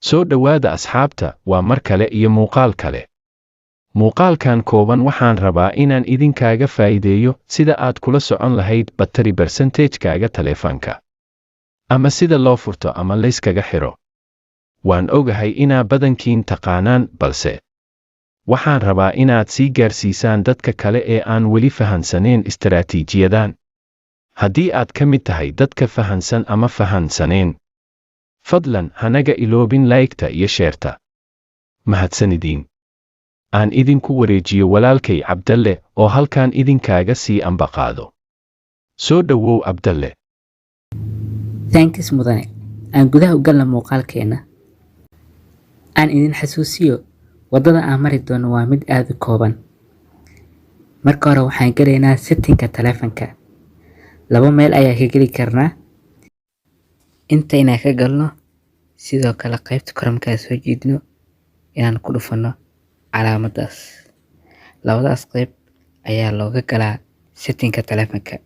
Soo dhowaada asxaabta, waa mar kale iyo muuqaal kale. Muuqaalkan kooban waxaan rabaa inaan idinkaaga faa'iideeyo sida aad kula socon lahayd battery percentage-kaaga taleefanka, ama sida loo furto ama layskaga xiro. Waan ogahay inaa badankiin taqaanaan, balse waxaan rabaa inaad sii gaarsiisaan dadka kale ee aan weli fahansaneen istaraatiijiyadan. Haddii aad ka mid tahay dadka fahansan ama fahansaneen, fadlan hanaga iloobin like-ta iyo share-ta. Mahadsanidiin. Aan idinku wareejiyo walaalkay Cabdalle oo halkan idinkaaga sii ambaqaado. Soo dhowow, Cabdalle. Thanks, mudane. Aan gudaha u galna muuqaalkeena. Aan idin xasuusiyo, waddada aan mari doono waa mid aad u kooban. Marka hore waxaan gelaynaa settingka taleefanka. Laba meel ayaa ka geli karnaa. Inta inaan ka galno, sidoo kale qaybta kore markaan soo jiidno inaan ku dhufano calaamaddaas. Labadaas qayb ayaa looga galaa settingka taleefanka.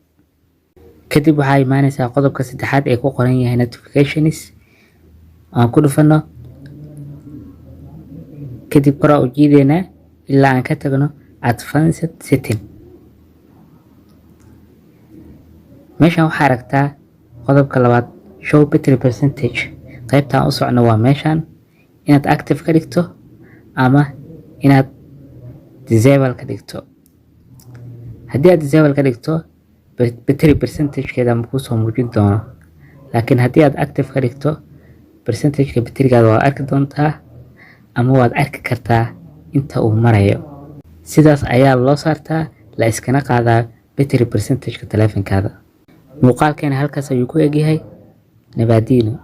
Kadib waxaa imaanaysaa qodobka saddexaad ee ku qoran yahay notifications. Aan ku dhufano. Kadib kor u jiideynaa ilaa aan ka tagno advanced setting. Meeshan waxaa aragtaa qodobka labaad, show battery percentage. Qaybta aan u socno waa meeshan, inaad active ka dhigto ama inaad disable ka dhigto. Haddii aad disable ka dhigto, battery percentage-keeda ma kuusoo muujin doono. Laakiin haddii aad active ka dhigto, percentage-ka batterigaada waad arki doontaa ama waad arki kartaa inta uu marayo. Sidaas ayaa loo saartaa, la iskana qaadaa battery percentage-ka taleefankaada. Muuqaalkeena halkaas ayuu ku egyahay. Nabaadiino.